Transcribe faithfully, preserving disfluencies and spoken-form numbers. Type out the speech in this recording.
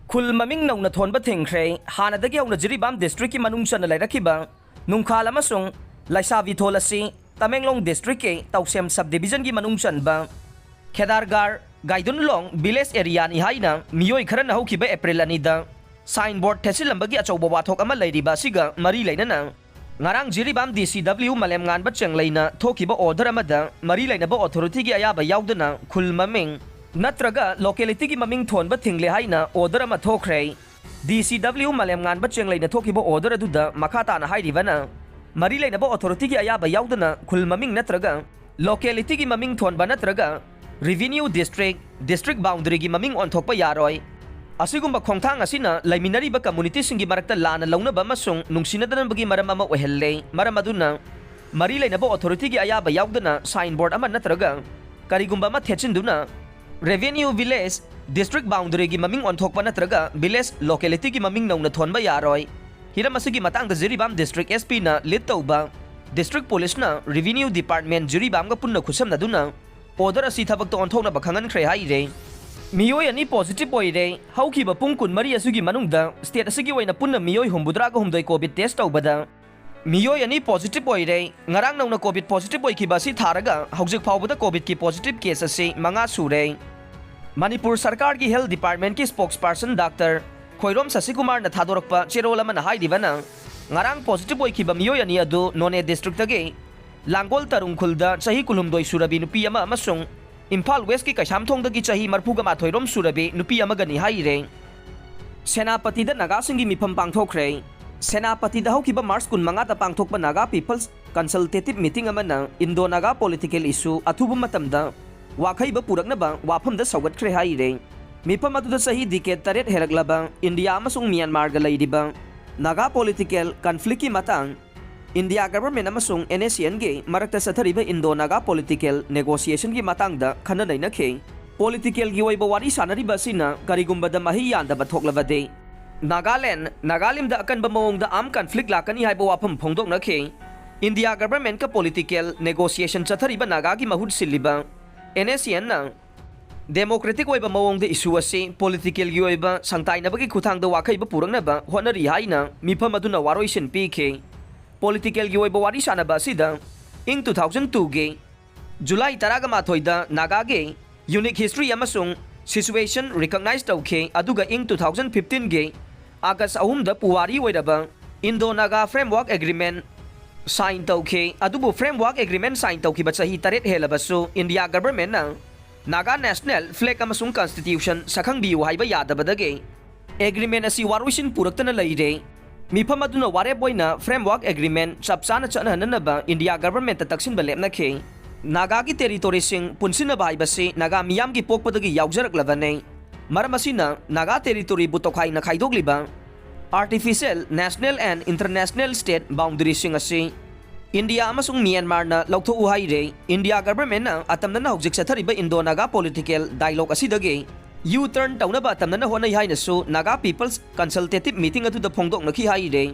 ꯈꯨꯜ ꯃꯃꯤꯡ ꯅꯧꯅ ꯊꯣꯟꯕ ꯊꯤꯡꯈ꯭ꯔꯦ꯫ ꯍꯥꯟꯅꯗꯒꯤ ꯍꯧꯅ ꯖꯤꯔꯤꯕꯥꯝ districtꯀꯤ ꯃꯅꯨꯡ ꯆꯟꯅ ꯂꯩꯔꯛꯈꯤꯕ ꯅꯨꯡꯈꯥꯜ ꯑꯃꯁꯨꯡ ꯂꯩꯁꯥꯕꯤꯊꯣꯜ ꯑꯁꯤ ꯇꯃꯦꯡꯂꯣꯡ districtꯀꯤ ꯇꯧꯁꯦꯝ sub divisionꯒꯤ ꯃꯅꯨꯡ ꯆꯟꯕ ꯈꯦꯗꯥꯔꯒꯥꯔ ꯒꯥꯏꯗꯨꯟꯂꯣꯡ village areaꯅꯤ ꯍꯥꯏꯅ ꯃꯤꯑꯣꯏ ꯈꯔꯅ ꯍꯧꯈꯤꯕ April ꯑꯅꯤꯗ sign board ꯊꯦꯠꯆꯤꯜꯂꯝꯕꯒꯤ ꯑꯆꯧꯕ ꯋꯥꯊꯣꯛ ꯑꯃ ꯂꯩꯔꯤꯕ ꯑꯁꯤꯒ ꯃꯔꯤ ꯂꯩꯅꯅ ꯉꯔꯥꯡ ꯖꯤꯔꯤꯕꯥꯝ D C W ꯃꯥꯂꯦꯝꯉꯥꯟꯕ ꯆꯦꯡꯂꯩꯅ ꯊꯣꯛꯈꯤꯕ order ꯑꯃꯗ ꯃꯔꯤ ꯂꯩꯅꯕ authorityꯒꯤ ꯑꯌꯥꯕ ꯌꯥꯎꯗꯅ ꯈꯨꯜ ꯃꯃꯤꯡ ꯅꯠꯇ꯭ꯔꯒ localityꯒꯤ ꯃꯃꯤꯡ ꯊꯣꯟꯕ ꯊꯤꯡꯂꯦ ꯍꯥꯏꯅ order ꯑꯃ ꯊꯣꯛꯈ꯭ꯔꯦ꯫ D C W ꯃꯥꯂꯦꯝꯉꯥꯟꯕ ꯆꯦꯡꯂꯩꯅ ꯊꯣꯛꯈꯤꯕ order ꯑꯗꯨꯗ ꯃꯈꯥ ꯇꯥꯅ ꯍꯥꯏꯔꯤꯕꯅ, ꯃꯔꯤ ꯂꯩꯅꯕ authorityꯒꯤ ꯑꯌꯥꯕ ꯌꯥꯎꯗꯅ ꯈꯨꯜ ꯃꯃꯤꯡ ꯅꯠꯇ꯭ꯔꯒ localityꯒꯤ ꯃꯃꯤꯡ ꯊꯣꯟꯕ ꯅꯠꯇ꯭ꯔꯒ revenue district, district boundaryꯒꯤ ꯃꯃꯤꯡ ꯑꯣꯟꯊꯣꯛꯄ ꯌꯥꯔꯣꯏ꯫ ꯑꯁꯤꯒꯨꯝꯕ ꯈꯣꯡꯊꯥꯡ ꯑꯁꯤꯅ ꯂꯩꯃꯤꯟꯅꯔꯤꯕ communityꯁꯤꯡꯒꯤ ꯃꯔꯛꯇ ꯂꯥꯟꯅ ꯂꯧꯅꯕ ꯑꯃꯁꯨꯡ ꯅꯨꯡꯁꯤꯅꯗꯅꯕꯒꯤ ꯃꯔꯝ ꯑꯃ ꯑꯣꯏꯍꯜꯂꯦ꯫ ꯃꯔꯝ ꯑꯗꯨꯅ ꯃꯔꯤ ꯂꯩꯅꯕ authorityꯒꯤ ꯑꯌꯥꯕ ꯌꯥꯎꯗꯅ sign board ꯑꯃ ꯅꯠꯇ꯭ꯔꯒ ꯀꯔꯤꯒꯨꯝꯕ ꯑꯃ ꯊꯦꯠꯆꯤꯟꯗꯨꯅ revenue village, district boundaryꯒꯤ ꯃꯃꯤꯡ ꯑꯣꯟꯊꯣꯛꯄ ꯅꯠꯇ꯭ꯔꯒ village localityꯒꯤ ꯃꯃꯤꯡ ꯅꯧꯅ ꯊꯣꯟꯕ ꯌꯥꯔꯣꯏ꯫ ꯍꯤꯔꯝ ꯑꯁꯤꯒꯤ ꯃꯇꯥꯡꯗ ꯖꯤꯔꯤꯕꯥꯝ district S Pꯅ lead ꯇꯧꯕ district policeꯅ revenue department ꯖꯤꯔꯤꯕꯥꯝꯒ ꯄꯨꯟꯅ ꯈꯨꯠꯁꯝꯅꯗꯨꯅ order ꯑꯁꯤ ꯊꯕꯛꯇ ꯑꯣꯟꯊꯣꯛꯅꯕ ꯈꯪꯍꯟꯈ꯭ꯔꯦ ꯍꯥꯏꯔꯦ꯫ ꯃꯤꯑꯣꯏ ꯑꯅꯤ positive ꯑꯣꯏꯔꯦ꯫ ꯍꯧꯈꯤꯕ ꯄꯨꯡ ꯀꯨꯟꯃꯔꯤ ꯑꯁꯤꯒꯤ ꯃꯅꯨꯡꯗ state ꯑꯁꯤꯒꯤ ꯑꯣꯏꯅ ꯄꯨꯟꯅ ꯃꯤꯑꯣꯏ ꯍꯨꯝꯐꯨꯇꯔꯥꯒ ꯍꯨꯝꯗꯣꯏ COVID test ꯇꯧꯕꯗ ꯃꯤꯑꯣꯏ ꯑꯅꯤ positive ꯑꯣꯏꯔꯦ꯫ ꯉꯔꯥꯡ ꯅꯧꯅ COVID positive ꯑꯣꯏꯈꯤꯕ ꯑꯁꯤ ꯊꯥꯔꯒ ꯍꯧꯖꯤꯛ ꯐꯥꯎꯕꯗ COVIDꯀꯤ positive case ꯑꯁꯤ ꯃꯉꯥ ꯁꯨꯔꯦ꯫ ꯃꯅꯤꯄꯨꯔ ꯁꯔꯀꯥꯔꯒꯤ health departmentꯀꯤ spokesperson Doctor ꯈꯣꯏꯔꯣꯝ ꯁꯁꯤꯀꯨꯃꯥꯔꯅ ꯊꯥꯗꯣꯔꯛꯄ ꯆꯦꯔꯣꯜ ꯑꯃꯅ ꯍꯥꯏꯔꯤꯕꯅ, ꯉꯔꯥꯡ positive ꯑꯣꯏꯈꯤꯕ ꯃꯤꯑꯣꯏ ꯑꯅꯤ ꯑꯗꯨ ꯅꯣꯅꯦ districtꯇꯒꯤ ꯂꯥꯡꯒꯣꯜ ꯇꯔꯨꯡ ꯈꯨꯜꯗ ꯆꯍꯤ ꯀꯨꯟꯍꯨꯝꯗꯣꯏ ꯁꯨꯔꯕꯤ ꯅꯨꯄꯤ ꯑꯃ ꯑꯃꯁꯨꯡ ꯏꯝꯐꯥꯜ Westꯀꯤ ꯀꯩꯁꯥꯝꯊꯣꯡꯗꯒꯤ ꯆꯍꯤ ꯃꯔꯤꯐꯨꯒ ꯃꯥꯊꯣꯏ ꯔꯣꯝ ꯁꯨꯔꯕꯤ ꯅꯨꯄꯤ ꯑꯃꯒꯅꯤ ꯍꯥꯏꯔꯦ꯫ ꯁꯦꯅꯥꯄꯇꯤꯗ ꯅꯥꯒꯥꯁꯤꯡꯒꯤ ꯃꯤꯐꯝ ꯄꯥꯡꯊꯣꯛꯈ꯭ꯔꯦ꯫ ꯁꯦꯅꯥꯄꯇꯤꯗ ꯍꯧꯈꯤꯕ March ꯀꯨꯟꯃꯉꯥꯗ ꯄꯥꯡꯊꯣꯛꯄ Naga People's Consultative Meeting ꯑꯃꯅ Indo-Naga political issue ꯑꯊꯨꯕ ꯃꯇꯝꯗ ꯋꯥꯈꯩꯕ ꯄꯨꯔꯛꯅꯕ ꯋꯥꯐꯝꯗ ꯁꯧꯒꯠꯈ꯭ꯔꯦ ꯍꯥꯏꯔꯦ꯫ ꯃꯤꯐꯝ ꯑꯗꯨꯗ ꯆꯍꯤ decade ꯇꯔꯦꯠ ꯍꯦꯜꯂꯛꯂꯕ ꯏꯟꯗꯤꯌꯥ ꯑꯃꯁꯨꯡ ꯃ꯭ꯌꯥꯟꯃꯥꯔꯒ ꯂꯩꯔꯤꯕ ꯅꯥꯒꯥ political conflictꯀꯤ ꯃꯇꯥꯡ, ꯏꯟꯗꯤꯌꯥ government ꯑꯃꯁꯨꯡ NSCNꯒꯤ ꯃꯔꯛꯇ ꯆꯠꯊꯔꯤꯕ Indo-Naga political negotiationꯒꯤ ꯃꯇꯥꯡꯗ ꯈꯟꯅ ꯅꯩꯅꯈꯤ꯫ Politicalꯒꯤ ꯑꯣꯏꯕ ꯋꯥꯔꯤ ꯁꯥꯟꯅꯔꯤꯕ ꯑꯁꯤꯅ ꯀꯔꯤꯒꯨꯝꯕꯗ ꯃꯍꯩ ꯌꯥꯟꯗꯕ ꯊꯣꯛꯂꯕꯗꯤ ꯅꯥꯒꯥꯂꯦꯟ, ꯅꯥꯒꯥꯂꯤꯝꯗ ꯑꯀꯟꯕ ꯃꯑꯣꯡꯗ armed conflict ꯂꯥꯛꯀꯅꯤ ꯍꯥꯏꯕ ꯋꯥꯐꯝ ꯐꯣꯡꯗꯣꯛꯅꯈꯤ꯫ ꯏꯟꯗꯤꯌꯥ governmentꯀ political negotiation ꯆꯠꯊꯔꯤꯕ ꯅꯥꯒꯥꯒꯤ ꯃꯍꯨꯠ ꯁꯤꯜꯂꯤꯕ NSCNꯅ ꯗꯦꯃꯣꯀ꯭ꯔꯦꯇꯤꯛ ꯑꯣꯏꯕ ꯃꯑꯣꯡꯗ ꯏꯁꯨ ꯑꯁꯤ ꯄꯣꯂꯤꯇꯤꯀꯦꯜꯒꯤ ꯑꯣꯏꯕ ꯁꯪꯇꯥꯏꯅꯕꯒꯤ ꯈꯨꯠꯊꯥꯡꯗ ꯋꯥꯈꯩꯕ ꯄꯨꯔꯛꯅꯕ ꯍꯣꯠꯅꯔꯤ ꯍꯥꯏꯅ ꯃꯤꯐꯝ ꯑꯗꯨꯅ ꯋꯥꯔꯣꯏꯁꯤꯟ ꯄꯤꯈꯤ꯫ ꯄꯣꯂꯤꯇꯤꯀꯦꯜꯒꯤ ꯑꯣꯏꯕ ꯋꯥꯔꯤ ꯁꯥꯅꯕ ꯑꯁꯤꯗ ꯏꯪ two thousand twoꯒꯤ ꯖꯨꯂꯥꯏ ꯇꯔꯥꯒ ꯃꯥꯊꯣꯏꯗ ꯅꯥꯒꯥꯒꯤ ꯌꯨꯅꯤꯛ ꯍꯤꯁꯇ꯭ꯔꯤ ꯑꯃꯁꯨꯡ ꯁꯤꯆꯨꯋꯦꯁꯟ ꯔꯤꯀꯛꯅꯥꯏꯖ ꯇꯧꯈꯤ, ꯑꯗꯨꯒ ꯏꯪ two thousand fifteenꯒꯤ ꯑꯥꯒꯁ ꯑꯍꯨꯝꯗ ꯄꯨꯋꯥꯔꯤ ꯑꯣꯏꯔꯕ Indo Naga framework agreement sign ꯇꯧꯈꯤ꯫ ꯑꯗꯨꯕꯨ ꯐ꯭ꯔꯦꯝꯋꯥꯔꯛ ꯑꯦꯒ꯭ꯔꯤꯃꯦꯟ ꯁꯥꯏꯟ ꯇꯧꯈꯤꯕ ꯆꯍꯤ ꯇꯔꯦꯠ ꯍꯦꯜꯂꯕꯁꯨ ꯏꯟꯗꯤꯌꯥ ꯒꯚꯔꯟꯃꯦꯟꯠꯅ ꯅꯥꯒꯥ ꯅꯦꯁꯅꯦꯜ ꯐ꯭ꯂꯦꯒ ꯑꯃꯁꯨꯡ ꯀꯟꯁꯇꯤꯇ꯭ꯌꯨꯁꯟ ꯁꯛꯈꯪꯕꯤꯌꯨ ꯍꯥꯏꯕ ꯌꯥꯗꯕꯗꯒꯤ ꯑꯦꯒ꯭ꯔꯤꯃꯦꯟ ꯑꯁꯤ ꯋꯥꯔꯣꯏꯁꯤꯟ ꯄꯨꯔꯛꯇꯅ ꯂꯩꯔꯦ꯫ ꯃꯤꯐꯝ ꯑꯗꯨꯅ ꯋꯥꯔꯦꯞ ꯑꯣꯏꯅ ꯐ꯭ꯔꯦꯝꯋꯥꯔꯛ ꯑꯦꯒ꯭ꯔꯤꯃꯦꯟ ꯆꯞ ꯆꯥꯅ ꯆꯠꯅꯍꯟꯅꯅꯕ ꯏꯟꯗꯤꯌꯥ ꯒꯚꯔꯟꯃꯦꯟꯠꯇ ꯇꯛꯁꯤꯟꯕ ꯂꯦꯞꯅꯈꯤ꯫ ꯅꯥꯒꯥꯒꯤ ꯇꯦꯔꯤꯇꯣꯔꯤꯁꯤꯡ ꯄꯨꯟꯁꯤꯟꯅꯕ ꯍꯥꯏꯕꯁꯤ ꯅꯥꯒꯥ ꯃꯤꯌꯥꯝꯒꯤ ꯄꯣꯛꯄꯗꯒꯤ ꯌꯥꯎꯖꯔꯛꯂꯕꯅꯤ꯫ ꯃꯔꯝ ꯑꯁꯤꯅ Naga ꯇꯦꯔꯤꯇꯣꯔꯤꯕꯨ ꯇꯣꯈꯥꯏꯅ ꯈꯥꯏꯗꯣꯛꯂꯤꯕ artificial national and international state boundaryꯁꯤꯡ ꯑꯁꯤ ꯏꯟꯗꯤꯌꯥ ꯑꯃꯁꯨꯡ ꯃ꯭ꯌꯥꯟꯃꯥꯔꯅ ꯂꯧꯊꯣꯛꯎ ꯍꯥꯏꯔꯦ꯫ ꯏꯟꯗꯤꯌꯥ ꯒꯚꯔꯟꯃꯦꯟꯠꯅ ꯑꯇꯝꯅꯅ ꯍꯧꯖꯤꯛ ꯆꯠꯊꯔꯤꯕ ꯏꯟꯗꯣ ꯅꯥꯒꯥ ꯄꯣꯂꯤꯇꯤꯀꯦꯜ ꯗꯥꯏꯂꯣꯒ ꯑꯁꯤꯗꯒꯤ ꯌꯨ ꯇꯔꯟ ꯇꯧꯅꯕ ꯑꯇꯝꯅꯅ ꯍꯣꯠꯅꯩ ꯍꯥꯏꯅꯁꯨ ꯅꯥꯒꯥ ꯄꯤꯄꯜꯁ ꯀꯟꯁꯜꯇꯦꯇꯤꯚ ꯃꯤꯇꯤꯡ ꯑꯗꯨꯗ ꯐꯣꯡꯗꯣꯛꯅꯈꯤ ꯍꯥꯏꯔꯦ꯫